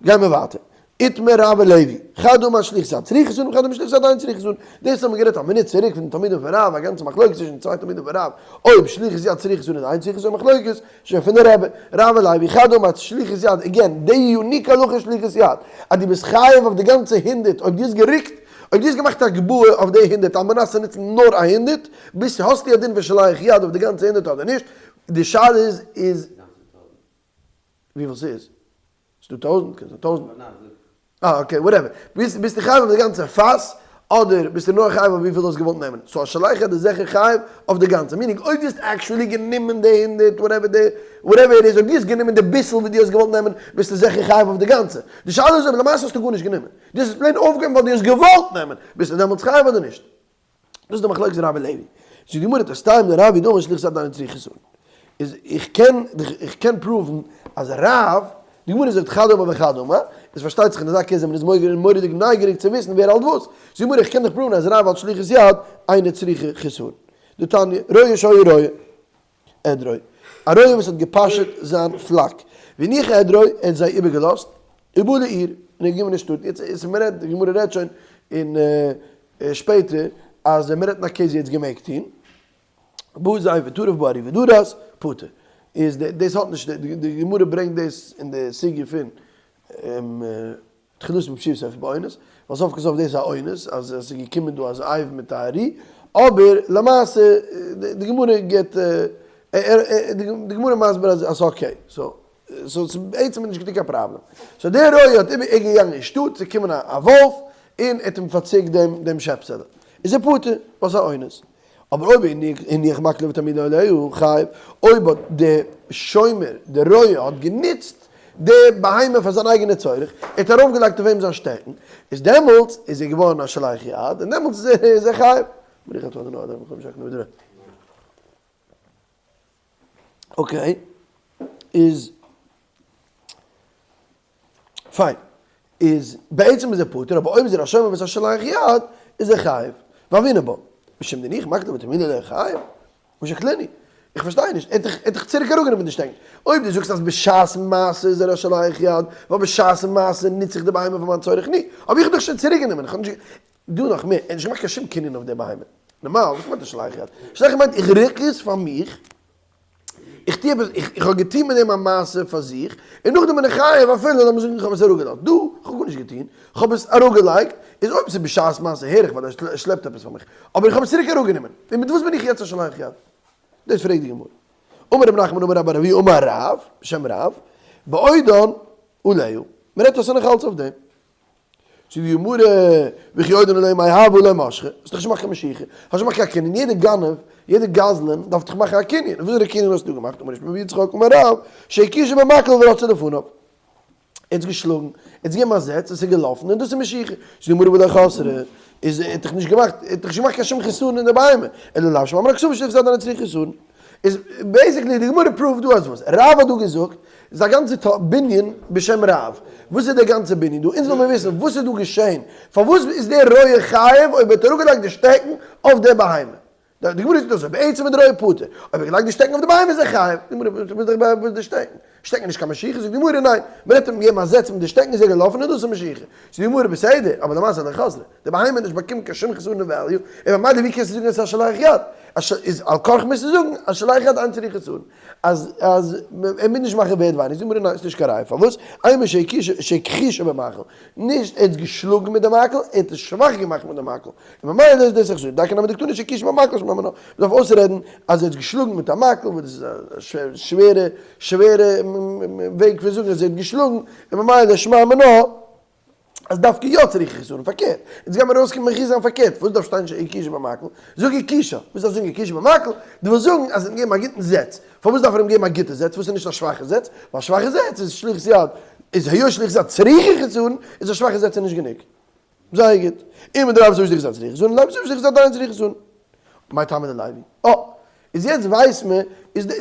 גיימער ווייטער. איתמר רב ולוי, חד אמר שליחות יד צריכה חסרון וחד אמר שליחות יד אינה צריכה חסרון. דאס האבן מיר גערעדט א מינוט צוריק פון די תלמידים פון רב, א גאנצע מחלוקת צווישן די צוויי תלמידים פון רב, אויב שליחות יד צריכה חסרון אדער אינה צריכה חסרון מחלוקת שוין פון די רבי. רב ולוי, חד אמר שליחות יד, again, די unique הלכה שליחות יד, אז דו ביסט חייב אויף די גאנצע הונדערט אויב דו האסט גערוקט, אויב דו האסט געמאכט הגבהה אויף די הונדערט על מנת צו נוצן נאר א הונדערט, ביסט האסטו א דין פון שולח יד אויף די גאנצע הונדערט אדער נישט? די שאלה איז איז וויפיל ס'איז? ס'דא טויזענט? קען זיין טויזענט. אה okay whatever. ביסט ביסטו חייב אויף די גאנצע פאס, אדער ביסטו נאר חייב אויף וויפיל דו האסט געוואלט נעמען? so א שולח יד איז זיכער חייב אויף די גאנצע. meaning אויב דו האסט actually גענומען די הונדערט whatever די whatever it is, אויב דו האסט גענומען די ביסל וואס דו האסט געוואלט נעמען, ביסטו זיכער חייב אויף די גאנצע. די שאלה איז אויב למעשה האסטו גארנישט גענומען. דו האסט עס plain אויפגעהויבן ווייל דו האסט געוואלט נעמען, ביסטו דעמאלטס חייב אדער נישט? דאס איז די מחלוקת רב און לוי. זאגט די גמרא תסתיים לרב דאמר שליחות יד אינה צריכה חסרון. איז איך קען איך קען prove ן אז רב, די גמרא זאגט חד אמר וחד אמר, איז פארשטייט זיך אין אזא case אז מען איז מורא'דיג נייגעריג צו וויסן ווער האלט וואס. זאגט די גמרא איך קען דיך prove ן אז רב האלט שליחות יד אינה צריכה חסרון. דתניא, רועה שהיה רועה. עדרו, א רועה וואס האט געפאשעט זיין flock, והניח עדרו, ער האט זיי איבערגעלאזט, ובא לעיר, און ער איז געקומען אין שטאט, יעצט איז מען רעדט, די גמרא רעדט שוין אין שפעטער, אז ווען מען רעדט אין א case ווי ער האט עס געמעגט טון, בא זאב וטרף בא ארי ודרס, פטור. איז דאס האט נישט, די גמרא ברענגט דאס אין די סוגיא פון תחילתו בפשיעה וסופו באונס, ווייל סוף כל סוף דאס איז א אונס אז עס איז געקומען דא א זאב מיט א ארי, אבער למעשה די גמרא גיבט די גמרא מסביר אז ס'איז okay, so ס'איז בעצם נישט געטון קיין פראבלעם, so דער רועה האט איבער איז געגאנגען אין שטאט ס'איז געקומען א וואלף און ער האט אים פארציקט דעם דעם שעפסעלע, איז ער פטור ווייל ס'איז א אונס. אבער אויב הניח מקלו ותרמילו עליה חייב, אויב האט די שומר, די רועה האט גענוצט די בהמה פאר זיין אייגענע צורך, ער האט ארויפגעלייגט אויף אים זיין שטעקן, איז דעמאלטס איז ער געווארן א שולח יד, און דעמאלטס איז ער חייב. okay, איז פיין, איז בעצם איז ער פטור, אבער אויב איז ער א שומר וואס א שולח יד, איז ער חייב. והוינן בה, משום דהניח מקלו ותרמילו עליה חייב, משקלני. איך פארשטיי נישט, ער האט דאך צוריק אראפגענומען די שטעקן. אויב דו זאגסט אז בשעת מעשה איז ער א שולח יד, ווייל בשעת מעשה נוץ איך די בהמה פאר מיין צורך, ני, אבער איך האב דאך שוין צוריקגענומען, איך האב נישט, דא נאך מער, ער האט נישט געמאכט קיין שום קנין אויף די בהמה. נארמאל, וואס מיינט א שולח יד? שולח יד מיינט איך רוק עס פאר מיך, איך טו עפעס, איך האב געטון מיט דעם א מעשה פאר זיך, און נאכדעם בין איך חייב אפילו לאמיר זאגן איך האב עס אראפגעלאזט. דא, איך האב גארנישט געטון, איך האב עס אראפגעלייגט, איז אויב ס'איז בשעת מעשה הער איך ווייל ער שלעפט עפעס פאר מיך, אבער איך האב עס צוריק אראפגענומען, און מיט וואס בין איך יעצט א שולח יד? דאס פרעגט די גמרא. אמר רב נחמן אמר רבה בר אבוה אמר רב, בשם רב, בעודן עליה. מ'רעדט אז ס'איז נאך אלץ אויף דעם. זאגט די גמרא, וכי עודן עליה מאי הוה לא משכה, האסט דאך נישט געמאכט קיין משיכה, האסט נישט געמאכט קיין קנין, יעדער גנב, יעדער גזלן דארף דאך מאכן א קנין, און וואסערע קנין האסטו געמאכט, אמר ר' שמואל בר יצחק אמר רב, שהכישה במקל ורצה לפניו, ער האט געשלאגן, ער האט געגעבן א זעץ, עס איז געלאפן, און דאס איז משיכה, זאגט די גמרא ולא חסרה, איז ער האט דאך נישט געמאכט, ער האט דאך נישט געמאכט קיין שום חיסרון אין די בהמה, אלא לאו שמע מינה קסבר שליחות יד אינה צריכה חסרון. איז basically די גמרא prove ט דא אז וואס רב האט דא געזאגט איז א גאנצע בנין בשם רב, וואס איז דער גאנצע בנין דא? אונז וויל מיר וויסן וואס איז דא געשען, פארוואס איז דער רועה חייב אויב ער האט אראפגעלייגט די שטעקן אויף דער בהמה? די גמרא זאגט אזוי, בעצם איז דער רועה פטור, אויב ער האט געלייגט די שטעקן אויף די בהמה איז ער חייב, די גמרא וואס איז דער די שטעקן? שטעקן איז נישט קיין משיכה, זאגט די גמרא ניין, מען האט אים געגעבן א זעץ מיט די שטעקן איז ער געלאפן און דאס איז משיכה, זאגט די גמרא בסדר, אבער למעשה לא חזרה. די בהמה האט נישט באקומען קיין שום חסרון אין value, און ממילא ווי קענסטו זאגן אז עס איז א שולח יד? איז על כרחך מוזטו זאגן אז שולח יד אינה צריכה חסרון, אז אז ער מוז נישט מאכן ווערד ווייניג, זאגט די גמרא ניין ס'איז נישט קיין ראיה, פארוואס? אימא שהכישה במקל, נישט ער האט געשלאגן מיט די מקל, ער האט עס שוואך געמאכט מיט די מקל, און ממילא איז דאס א חסרון, דיקא נמי דקתני שהכישה במקל שמע מינה, מ'דארף אויסרעדן אז ער האט געשלאגן מיט א מקל, וואס דאס איז א שווערע שווערע וועג פון זאגן אז ער האט געשלאגן, און ממילא שמע מינה. אז דווקא יא צריכה חסרון, פארקערט, אונז גיימער ארויסקומען מכריז זיין פארקערט, וואס דארף שטיין שהכישה במקל? זאג הכישה, וואס דארף זאגן הכישה במקל? דו ווילסט זאגן אז ער האט געגעבן א גוטן זעץ, פארוואס דארף ער אים געבן א גוטע זעץ, וואס איז נישט א שוואכע זעץ? ווייל א שוואכע זעץ איז שליחות יד, איז היות שליחות יד צריכה חסרון, איז א שוואכע זעץ איז נישט גענוג. זייער גוט. אם מדרבה סבר שליחות יד צריכה חסרון, לוי סבר שליחות יד אינה צריכה חסרון. מאי טעמא דלוי? אה! איז יעצט ווייסט מען איז די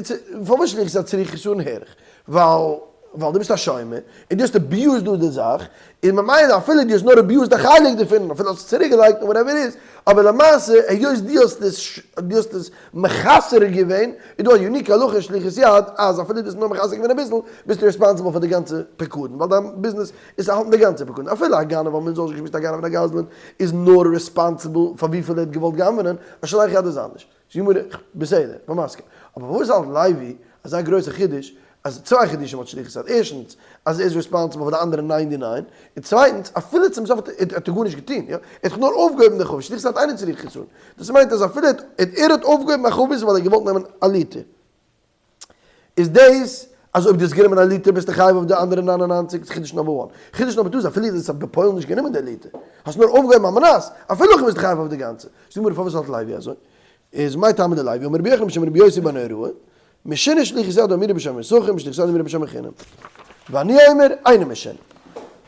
פארוואס שליחות יד צריכה חסרון הער איך ווייל ווייל דו ביסט א שומר און דו האסט abused דא די זאך איז ממילא אפילו דו האסט נאר abused א חלק דערפון און אפילו האסט עס צוריק געלייגט און whatever איז אבער למעשה היות דו האסט עס דו האסט עס מחסר געווען איז דא א unique הלכה אין שליחות יד אז אפילו דו האסט נאר מחסר געווען אביסל ביסטו responsible פאר די גאנצע פיקדון ווייל דיין ביזנעס איז צו האלטן די גאנצע פיקדון אפילו א גנב האבן אונז אויסגעשמועסט א גנב און א גזלן איז נאר responsible פאר וויפיל ער האט געוואלט גנב'נען א שולח יד איז אנדערש. זאגט די גמרא, בסדר, כ'בין מסכים. אבער פארוואס האלט לוי אזא גרויסע חידוש, אז צוויי חידושים האט שליחות יד, ערשטנס, אז ער איז responsible פאר די אנדערע ninety nine, און צווייטנס, אפילו צום סוף האט ער גארנישט געטון, יא, ער האט דאך נאר אויפגעהויבן די חבית, שליחות יד אינה צריכה חסרון. דאס מיינט אז אפילו ער האט אויפגעהויבן א חבית ווייל ער האט געוואלט נעמען א ליטער. איז דאס אז אויב דו האסט גענומען א ליטער ביסטו חייב אויף די אנדערע 99, חידוש number one. חידוש number two איז אפילו דו האסט בפועל נישט גענומען די ליטער, האסט נאר אויפגעהויבן א מנת, אפילו הכי ביסטו חייב אויף די גאנצע. זאג מיר פארוואס האלט לוי אזוי? איז מאי טעמא דלוי אמר רבי יוחנן בשם רבי יוסי בן נוראי, משנה שליחות יד האמירה בשומר שכר משליחות יד האמירה בשומר חינם. ואני אומר אינו משנה.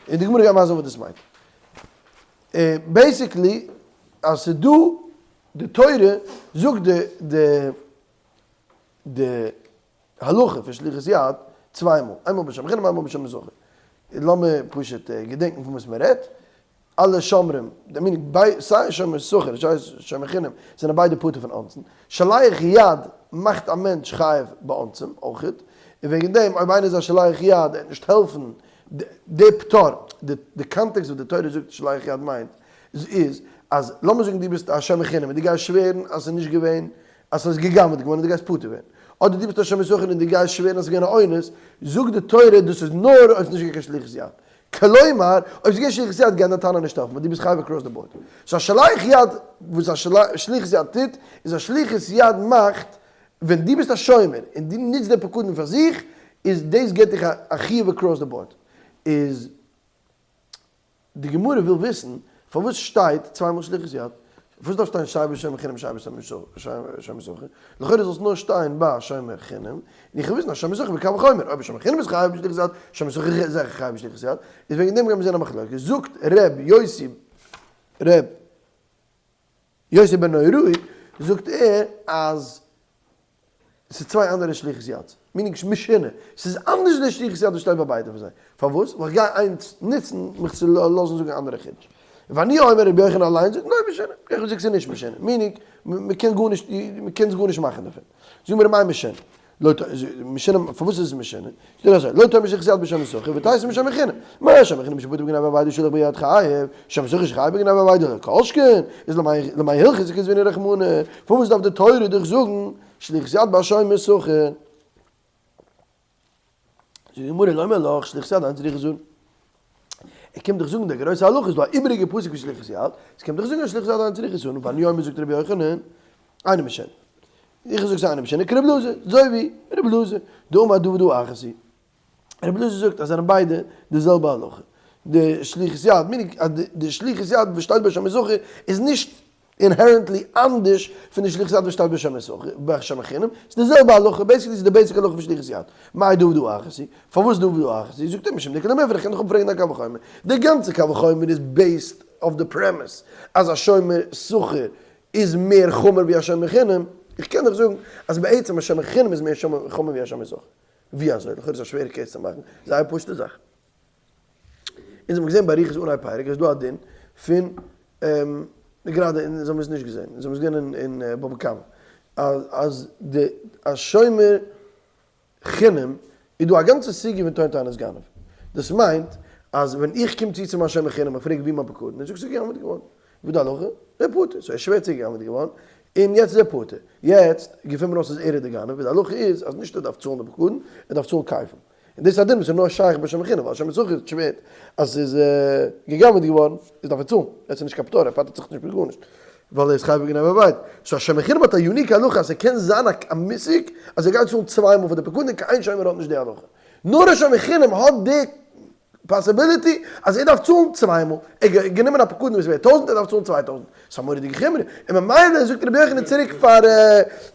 און די גמרא גייט מסביר וואס דאס מיינט. basically אז ס'איז דא די תורה זאגט די די די הלכה פון שליחות יד צוויי מאל, איינמאל בשומר חינם איינמאל בשומר שכר. לאמיר פשוט געדענקן פון וואס מען רעדט, אלע שומרים, די meaning ביי סיי שומר שכר סיי שומר חינם זענען ביידע פטור פון אונסין, שליח יד מאכט א מענטש חייב באונסים אויכעט, און וועגן דעם אויב איינער איז א שליח יד ער וועט נישט העלפן די פטור, די context וואס די תורה זאגט שליח יד מיינט איז אז לאמיר זאגן דו ביסט א שומר חינם און דו גייסט שווערן אז ס'איז נישט געווען אז ס'איז גע'גנב'ט געווארן און דו גייסט פטור ווערן, אדער דו ביסט א שומר שכר און דו גייסט שווערן אז ס'איז געווען א אונס, זאגט די תורה דאס איז נאר אויב ס'איז נישט געווען קיין שליחות יד. כלומר, אויב ס'איז געווען שליחות יד גייט דיין טענה נישט העלפן ווייל דו ביסט חייב across the board. so א שליח יד, וואס א שליחות יד טוט, איז א שליחות יד מאכט ווען דו ביסט א שומר און דו נוצט די פקדון פאר זיך, איז דאס געבט דיך א חיוב across the board. איז די גמרא וויל וויסן פארוואס שטייט צוויי מאל שליחות יד? פארוואס דארף שטיין סיי בשומר חינם סיי בשומר שכר? לכאורה זאל עס נאר שטיין ביי שומר חינם, און איך וויל וויסן אז שומר שכר בקל וחומר, אויב שומר חינם איז חייב בשליחות יד, שומר שכר איז זיכער חייב בשליחות יד, איז וועגן דעם גיימיר זען א מחלוקת, זאגט ר' יוסי ר' יוסי בן נוראי זאגט ער אז ס'איז צוויי אנדערע שליחות יד, meaning משונה, ס'איז אנדערש די שליחות יד וואס שטייט ביי ביידע פון זיי, פארוואס? ווייל איך גיי איינס נוצן מיך צו לאזן זאגן א אנדערע חידוש. ואני אומר רבי יוחנן אליין זאגט לא משונה, רבי יוחנן זאגט ס'איז נישט משונה, meaning מ'קען גארנישט, מ'קען גארנישט מאכן דערפון. זאג מיר מאי משונה? לא ת, משונה, פארוואס איז עס משונה? זאגט ער אזוי, לא תאמר שליחות יד בשומר שכר ותיתי בשומר חינם. מה שומר חינם שפטור בגניבה ואבידה שליח ביד חייב, שומר שכר שחייב בגניבה ואבידה לא כל שכן, איז למאי הלכתא כתבינהו רחמנא, פארוואס דארף די תורה דיך זאגן שליחות יד בשומר שכר? זאגט די גמרא לומר לך שליחות יד אין צריכה זאגן. ער קומט דיך זאגן די גרויסע הלכה איז דא א איבעריגע פסוק פון שליחות יד, עס קומט דיך זאגן אז שליחות יד אין צריכה זאגן, ואני אומר זאגט רבי יוחנן, אינו משנה. איך זאג ס'איז אינו משנה כרבי אלעזר, אזוי ווי רבי אלעזר, דאמר דא ודא אחת היא. רבי אלעזר זאגט אז זענען ביידע די זעלבע הלכה. די שליחות יד, meaning אז די שליחות יד וואס שטייט ביי שומר שכר איז נישט inherently אנדערש פון די שליחות יד וואס שטייט ביי שומר שכר, ביי שומר חינם, ס'איז די זעלבע הלכה, basically ס'איז די basic הלכה פון שליחות יד. מאי דא ודא אחת היא? פארוואס דא ודא אחת היא? זאגט ער משום דאיכא למיפרך, איך קען דיך אפפרעגן דיין קל וחומר. די גאנצע קל וחומר איז based אויף די premise אז א שומר שכר איז מער חמור ווי א שומר חינם, איך קען דיך זאגן אז בעצם א שומר חינם איז מער חמור ווי א שומר שכר. ווי אזוי? לכאורה איז א שווערע case צו מאכן, זייער פשוטע זאך. אונז האבן געזען באריכות אנהייב פרק אז דא א דין פון גראדע אונז האבן עס נישט געזען, אונז האבן עס געזען אין בבא קמא, אז די א שומר חינם איז דא א גאנצע סוגיא פון טוען טענת גנב, דאס מיינט אז ווען איך קום צו צו מיין שומר חינם און פרעג ווי מיין פקדון איז, זאגט ס'איז גע'גנב'ט געווארן, וואס די הלכה? ער פטור, so ער שווערט ס'איז גע'גנב'ט געווארן, און יעצט איז ער פטור, יעצט געפינט מען אויס אז ער איז די גנב, און די הלכה איז אז נישט ער דארף צאלן די פקדון, ער דארף צאלן כפל. און דאס איז א דין וואס איז נאר שייך ביי שומר חינם, ווייל שומר שכר שווערט אז ס'איז גע'גנב'ט געווארן, איז דארף ער צאלן, עס איז נישט קיין פטור, ער פטר'ט זיך נישט מיט גארנישט, ווייל ער איז חייב בגניבה ואבידה. so א שומר חינם האט א unique הלכה אז ס'קען זיין א מושג אז ער גייט צאלן צוויי מאל פאר די פקדון, און קיין שומר האט נישט די הלכה. נאר א שומר חינם האט די possibility אז ער דארף צאלן צוויי מאל, ער האט גענומען א פקדון וואס איז ווערט טויזנט ער דארף צאלן 2000, ס'איז א מורא'דיגע חומרא, און ממילא זאגט רבי יוחנן צוריק פאר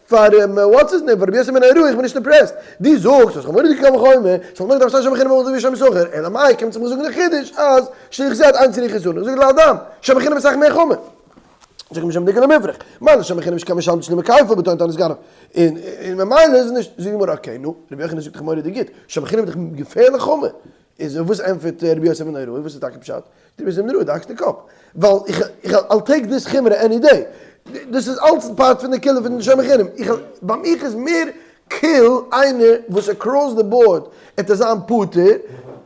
פאר what's his name פאר רבי יוסי בן נוראי איך בין נישט impressed, דו זאגסט אז מורא'דיגע קל וחומר, ס'וואלט נאר געדארפט שטיין שומר חינם אויך ווי שומר שכר, אלא מאי קומט צו מיר זאגן די חידוש אז שליחות יד אין צריכה זאגן, זאג להדם, שומר חינם איז אסאך מער חמור. זאג משום דאיכא למיפרך, מה לשומר חינם שכן משלם תשלומי כפל בטוען טענת גנב, און ממילא איז נישט, זאגט די גמרא okay נו, רבי יוחנן זאגט דאך מורא'דיג גוט, שומר חינם איז דאך געפערליך חמור, איז וואס ענטפערט רבי יוסי בן נוראי, וואס איז טאקע פשט? רבי יוסי בן נוראי, דו האקסט די קאפ, ווייל איך איך I'll take this חומרא any day, דאס איז אלץ part פון די קולא פון שומר חינם, איך ביי מיך איז מער קול איינער וואס across the board עט ער זיין פטור,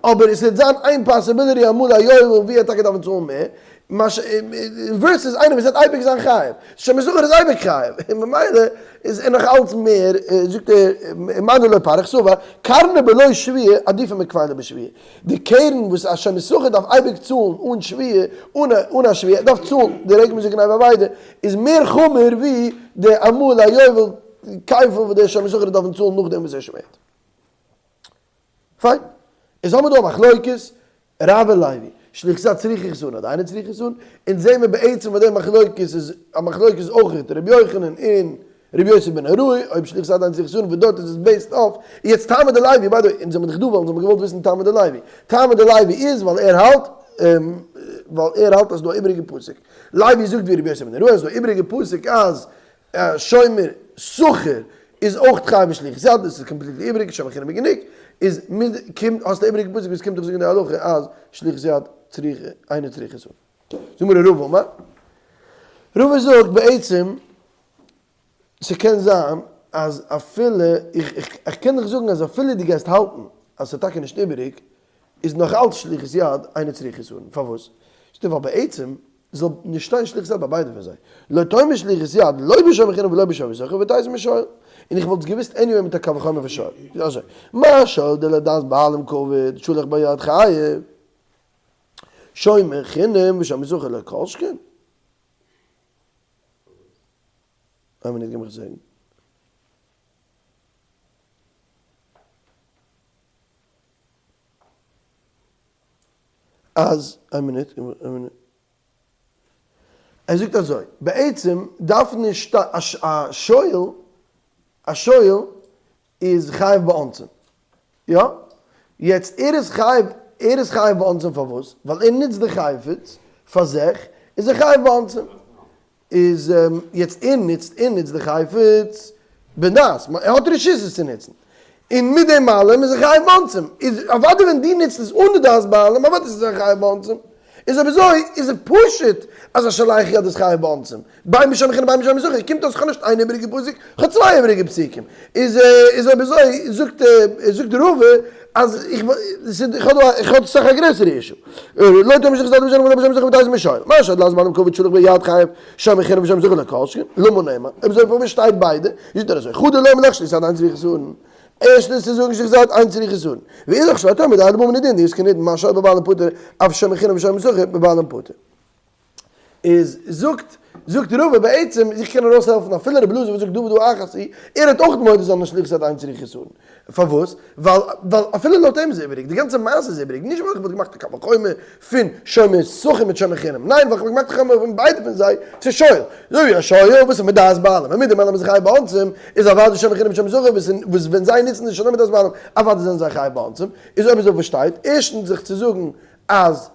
אבער עס וועט זיין איין possibility אמאל א יובל ווי ער טאקע דארפן צאלן מער, versus איינער וואס וועט אייביג זיין חייב, שומר שכר איז אייביג חייב, און ממילא איז ער נאך אלץ מער, זאגט ער, מאן דלא פריך סבר, קרנא בלא שבועה עדיפא מכפילא בשבועה, די קרן וואס א שומר שכר דארף אייביג צאלן אן שבועה, אן א שבועה, ער דארף צאלן די רגע מ'זאגט גניבה ואבידה, איז מער חמור ווי די אמאל א יובל כפל וואס דער שומר שכר דארפן צאלן נאכדעם וואס ער שווערט. פיין. איז האמיר דא א מחלוקת רב און לוי, שליחות יד צריכה חסרון אדער אינה צריכה חסרון, אונז זעהן מיר בעצם ביי די מחלוקת איז א מחלוקת אויך רבי יוחנן און רבי יוסי בן אלעאי, אויב שליחות יד אינה צריכה חסרון וואס דארט איז עס based אויף, יעצט טעמא דלוי, by the way, אונז זעמיר דאך דא ווייל אונז האמיר געוואלט וויסן טעמא דלוי, טעמא דלוי איז ווייל ער האלט ווייל ער האלט אז ס'דא א איבעריגע פסוק, לוי זאגט ווי רבי יוסי בן אלעאי אז ס'דא א איבעריגע פסוק אז שומר שכר איז אויך חייב בשליחות יד, דאס איז completely איבריג, שומר חינם איז גענוג, איז מיט קומט האסט א איבריגע פסוק וואס קומט דיך זאגן די הלכה אז שליחות יד צריכה אינה צריכה חסרון. זאג מיר רבא אמר, רבא זאגט בעצם ס'קען זיין אז אפילו איך איך קען דיך זאגן אז אפילו דו גייסט האלטן אז ס'איז טאקע נישט איבעריג איז נאך אלץ שליחות יד אינה צריכה חסרון, פארוואס? זאגט ער ווייל בעצם זאל נישט שטיין שליחות יד ביי ביידע פון זיי, לא תאמר שליחות יד לא בשומר חינם ולא בשומר שכר ותיתי משואל, און איך וואלט עס געוואוסט anyway מיט א קל וחומר פון שואל, איז אזוי, מה שואל דלדעת בעלים קעביד שלח ביד חייב, שומר חינם ושומר שכר לא כל שכן. איין מינוט גיב מיך זעהן. אז, איין מינוט, איין מינוט. ער זאגט אזוי, בעצם דארף נישט א שואל, א שואל איז חייב באונסין, יא? יעצט ער איז חייב, ער איז חייב באונסין פארוואס? ווייל ער נוצט די חפץ פאר זיך, איז ער חייב באונסין. איז יעצט ער נוצט, ער נוצט די חפץ בדעת, ער האט רשות עס צו נוצן, און מיט דעם אלעם איז ער חייב באונסין, איז אוודאי ווען דו נוצט עס אן די דעת בעלים אוודאי איז ער חייב באונסין, איז אויב אזוי איז עס פשוט אז א שולח יד איז חייב באונסין, בין בשומר חינם בין בשומר שכר, קומט אויס כ'האב נישט איין איבעריגע פסוק, כ'האב צוויי איבעריגע פסוקים, איז איז אויב אזוי זאגט זאגט רבא אז איך איך האב דא איך האב אסאך א גרעסערע issue. לא תאמר שליחות יד לא בשומר שכר ותיתי משואל. מה שואל לדעת בעלים קעביד שלח ביד חייב שומר חינם ושומר שכר לא כל שכן, למה נאמר? אויב אזוי פארוואס שטייט ביידע? זאגט ער אזוי, חדא לומר לך שליחות יד אינה צריכה חסרון. ערשטנס צו זאגן שליחות יד אינה צריכה חסרון. ואידך שלא תאמר דיו לבמה נידון דאיתקי נידון מה שואל בבעלים פטור אף שומר חינם ושומר שכר בבעלים פטור. איז זאגט זאגט רבא בעצם איך קען ארויס העלפן אפילו רבי אלעזר וואס זאגט דא ודא אחת היא, ער האט אויך מודה זיין אז שליחות יד אינה צריכה חסרון, פארוואס? ווייל ווייל אפילו לויט אים איז איבעריג, די גאנצע מעשה איז איבעריג, נישט ווייל איך וואלט געמאכט א קל וחומר פון שומר שכר מיט שומר חינם, ניין ווייל איך וואלט געמאכט א קל וחומר פון ביידע פון זיי צו שואל, אזוי ווי א שואל וואס איז מדעת בעלים און מיט דעם אלעם איז חייב באונסים, איז אוודאי שומר חינם מיט שומר שכר וואס וואס ווען זיי נוצן נישט שלא מדעת בעלים אוודאי זענען זיי חייב באונסים, איז אויב אזוי וואס שטייט? ערשטנס זיך צו זאגן אז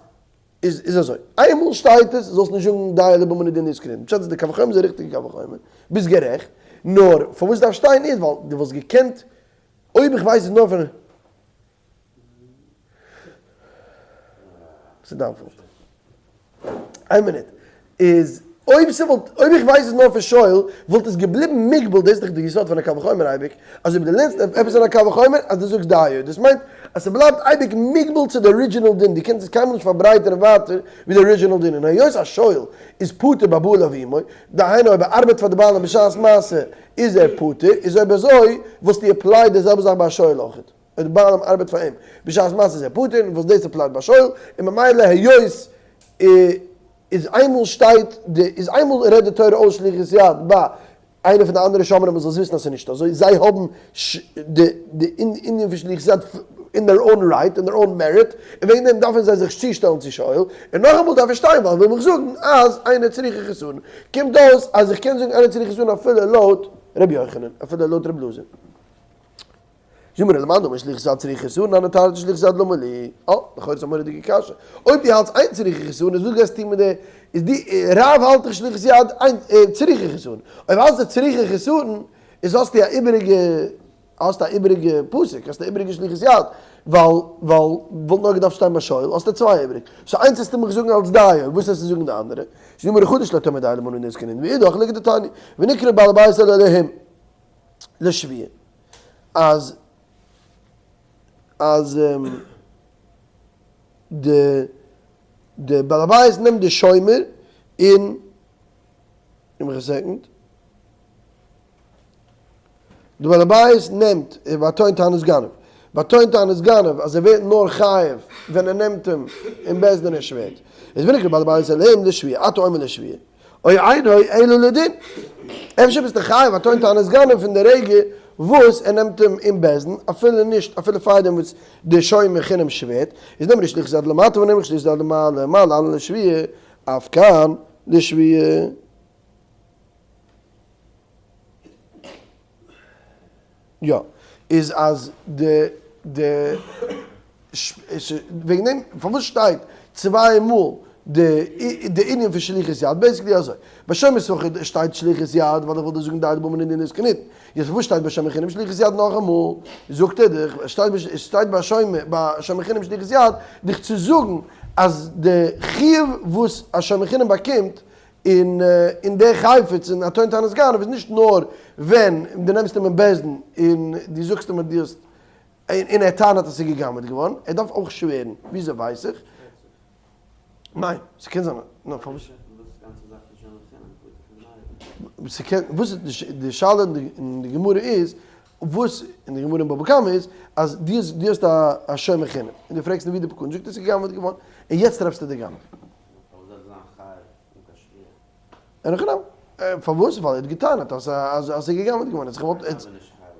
איז איז אזוי, איינמאל שטייט עס, זאלסט נישט זאגן דיו לבמה נידון דאיתקי נידון, פשט איז די קל וחומר איז א ריכטיגע קל וחומר, ביסט גערעכט, נאר פארוואס דארף שטיין איז ווייל דו וואלסט געקענט, אויב איך ווייס עס נאר פון. ס'איז דיין fault. איין מינוט. איז אויב ס'וואלט, אויב איך ווייס עס נאר פון שואל, וואלט עס געבליבן מוגבל, דאס איז דאך די יסוד פון א קל וחומר אייביג, אז אויב דו לערנסט עפעס אין א קל וחומר אז דו זאגסט דיו, דאס מיינט אז ס'בלייבט אייביג מוגבל צו די original דין, דו קענסט עס קיינמאל נישט פארברייטערן ווייטער ווי די original דין, און היות א שואל איז פטור בבא עמו, דהיינו אויב ער ארבעט פאר די בעלים בשעת מעשה איז ער פטור, איז אויב אזוי וואלסטו apply די זעלבע זאך ביי א שואל אויכעט, אויב די בעלים ארבעט פאר אים בשעת מעשה איז ער פטור, און וואלסט דאס apply ט ביי שואל, און ממילא היות איז איינמאל שטייט די איז איינמאל רעדט די תורה אויס שליחות יד ביי איינע פון די אנדערע שומרים מען זאל וויסן אז ס'איז נישט אזוי, זיי האבן די די ענין פון שליחות יד אין their own right, אין their own merit, און וועגן דעם דארפן זיי זיך צושטעלן צו שואל, און נאכאמאל דארף איך שטיין ווייל וויל מיך זאגן אז אינה צריכה חסרון, קומט אויס אז איך קען זאגן אינה צריכה חסרון אפילו לויט ר' יוחנן, אפילו לויט ר' אלעזר. זאג מיר למאן דאמר שליחות יד צריכה חסרון הני תרתי שליחות יד למה לי? אה, לכאורה איז א מורא'דיגע קשיא. אויב דו האלטסט אינה צריכה חסרון איז וואס גייסטו מיט די, איז די רב האלט דאך שליחות יד אינה צריכה חסרון. אויב האלטסטו צריכה חסרון איז האסטו א איבעריגע, האסטו א איבעריגע פסוק, האסטו א איבעריגע שליחות יד, ווייל ווייל וואלט נאר געדארפט שטיין ביי שואל, האסטו צוויי איבעריג. so איינס וועסטו מיך זאגן אלס דיו, וואס וועסטו זאגן די אנדערע? זאג מיר חדש לא תאמר דיו למנא נזקנין ואידך לכדתניא ונקרא בעל הבית אל אלהים. לשבועה אז אז די די בעל הבית נעמט די שומר און גיב מיך א second די בעל הבית נעמט והטוען טענת גנב והטוען טענת גנב אז ער ווערט נאר חייב ווען ער נעמט אים אין בית דין ער שווערט איז ונקרא בעל הבית אליהם לשבועה אתה אומר לשבועה או אינו אלא לדין. אפשר ביסטו חייב א טוען טענת גנב פון די רגע. וואס ער נעמט אים אין בית דין אפילו נישט אפילו פארדעם וואס די שומר חינם שווערט, איז נאמר שליחות יד למטה ונאמר שליחות יד למעלה, מה להלן לשבועה, אף כאן לשבועה. יא, איז אז די די וועגן דעם פארוואס שטייט צוויי מאל די די ענין פון שליחות יד, basically אזוי, ביי שומר שכר שטייט שליחות יד ווייל איך וויל דיר זאגן דיי דבא מנין איז כנותן, יעצט פארוואס שטייט ביי שומר חינם שליחות יד נאכאמאל, זאגט ער דיך, שטייט שטייט ביי שומר ביי שומר חינם שליחות יד, דיך צו זאגן אז די חיוב וואס א שומר חינם באקומט און און דער חפץ און א טוען טענת גנב איז נישט נאר ווען דו נעמסט אים אין בית דין און דו זאגסט אים אז דו האסט און ער טענה'ט אז ס'איז גע'גנב'עט געווארן, ער דארף אויך שווערן, וויאזוי ווייס איך? ניין, ס'קען זיין, נאר פארוואס? ס'קען, וואס איז די שאלה אין די גמרא איז, וואס אין די גמרא אין בבא קמא איז, אז דו האסט דו האסט א שומר חינם, און דו פרעגסט אים ווי די פקדון, זאגט ער ס'איז גע'גנב'עט געווארן, און יעצט טרעפסטו די גנב. פארוואס זאל ער זיין חייב אן קיין שבועה? אין הכי נמי. פארוואס? ווייל ער האט געטענה'ט אז אז ס'איז גע'גנב'עט געווארן. ער האט זיך געוואלט. מ'קען אבער נישט חייב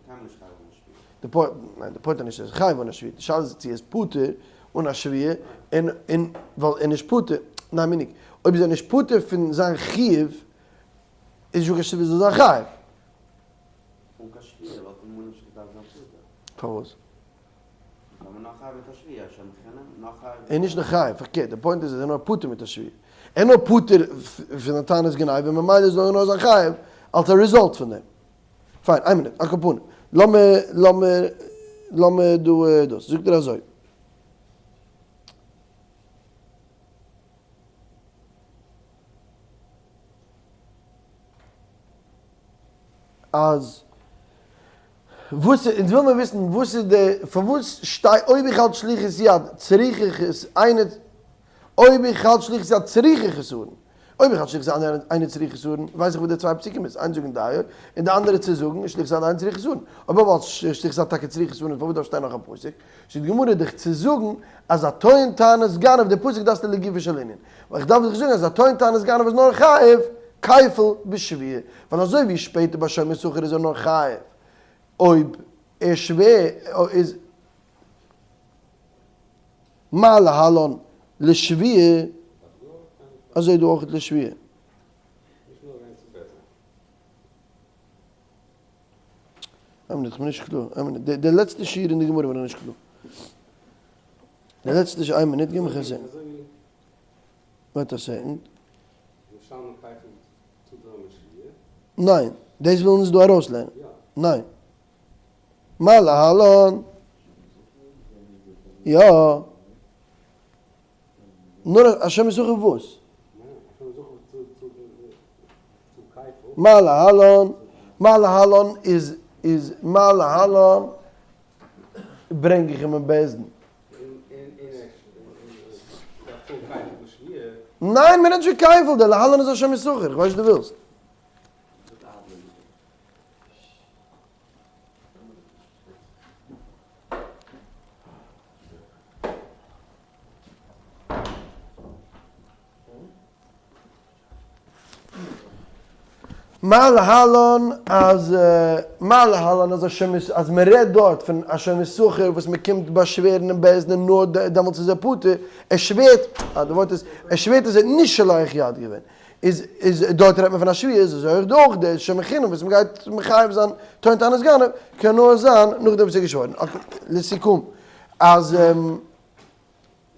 מ'קען נישט חייב אן א שבועה. די point, ניין די point איז נישט ער איז חייב אן א שבועה, די שאלה איז צו ער איז פטור אן א שבועה, און און ווייל ער איז נישט פטור, ניין מיניג, אויב איז ער נישט פטור פון זיין חיוב, איז נישטא קיין שבועה זאל זיין חייב. אן קיין שבועה וואלט מען נישט געדארפט זיין פטור. פארוואס? ער איז נישט נאר חייב, פארקערט, די point איז ער איז נאר פטור מיט א שבועה. ער איז נאר פטור פון א טענת גניבה ממילא זאל ער נאר זיין חייב אלס א result פון דעם. פיין, איין מינוט, על כל פנים, לאמיר לאמיר לאמיר דא דאס, זאגט ער אזוי. אז וואס אונז וויל מיר וויסן וואס איז די פארוואס שטיי אויב איך האלט שליחות יד צריכה חס איינע אויב איך האלט שליחות יד צריכה חסרון אויב איך האלט שליחות יד איינע צריכה חסרון ווייס איך וואס די צוויי פסוקים איז איינס זאגן דיו און די אנדערע צו זאגן שליחות יד איינע צריכה חסרון אויב אבער האלט שליחות יד טאקע צריכה חסרון פארוואס דארף שטיין נאך א פסוק זאגט די גמרא דיך צו זאגן אז א טוען טענת גנב די פסוק דארפסטו לגופו של ענין ווייל איך דארף דיך זאגן אז א טוען טענת גנב איז נאר חייב כפל בשבועה ווייל אזוי ווי שפעטער ביי שומר שכר איז ער נאר חייב אויב ער שווער איז מה להלן לשבועה אזוי דא אויך לשבועה. איין מינוט, כ'בין נישט קלאר, איין מינוט, די לעצטע שורה אין די גמרא בין איך נישט קלאר. די לעצטע שורה, איין מינוט, גיב מיך א second. wait a second. ניין, דאס ווילן אונז דא ארויסלערנען. ניין. מה להלן? יא. נאר השם יששכר וואס? מה להלן? מה להלן איז איז מה להלן ברענג איך אים אין בית דין. ניין מען רעדט נישט פון כפל, דער להלן איז השם יששכר, איך ווייס נישט וואס דו ווילסט. מה להלן אז מה להלן אז השם איז אז מען רעדט דארט פון השם יששכר וואס מען קומט באשווערן אין בית דין נאר דעמאלטס איז ער פטור, ער שווערט, אה די ווארט איז, ער שווערט אז ער האט נישט שולח יד געווען, איז איז דארט רעדט מען פון א שבועה איז אזוי אויך דא אויך די שומר חינם וואס מען גייט מחייב זיין טוען טענת גנב קען נאר זיין נאכדעם וואס ער האט געשוואוירן. okay לסיכום אז.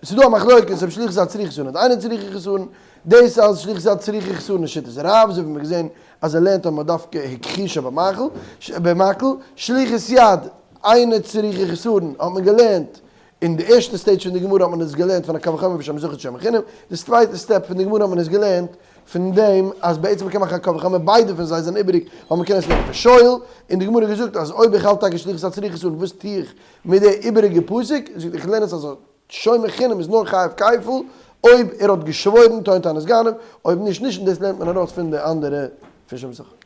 ס'איז דא א מחלוקת אויב שליחות יד צריכה חסרון אדער אינה צריכה חסרון, דאס אז שליחות יד צריכה חסרון איז שיטת רב, אזוי ווי מ'האט געזען אז ער לערנט אז מ'האט דווקא הכחישה במקל, במקל, שליחות יד אינה צריכה חסרון האט מען געלערנט אין די ערשטע stage פון די גמרא האט מען עס געלערנט פון א קל וחומר פון שומר שכר שומר חינם, די צווייטע step פון די גמרא האט מען עס געלערנט פון דעם אז בעצם מ'קען מאכן א קל וחומר ביידע פון זיי זענען איבעריג ווייל מ'קען עס לערנען פון שואל, און די גמרא האט געזאגט אז אויב איך האלט טאקע שליחות יד צריכה חסרון וואס טו איך מיט די איבעריגע פסוק זאגט איך לערן עס אז שומר חינם איז נאר חייב כפל אויב ער האט געשוואוירן טוען טענת גנב, אויב נישט נישט און דאס לערנט מען ארויס פון די אנדערע פון שומר שכר.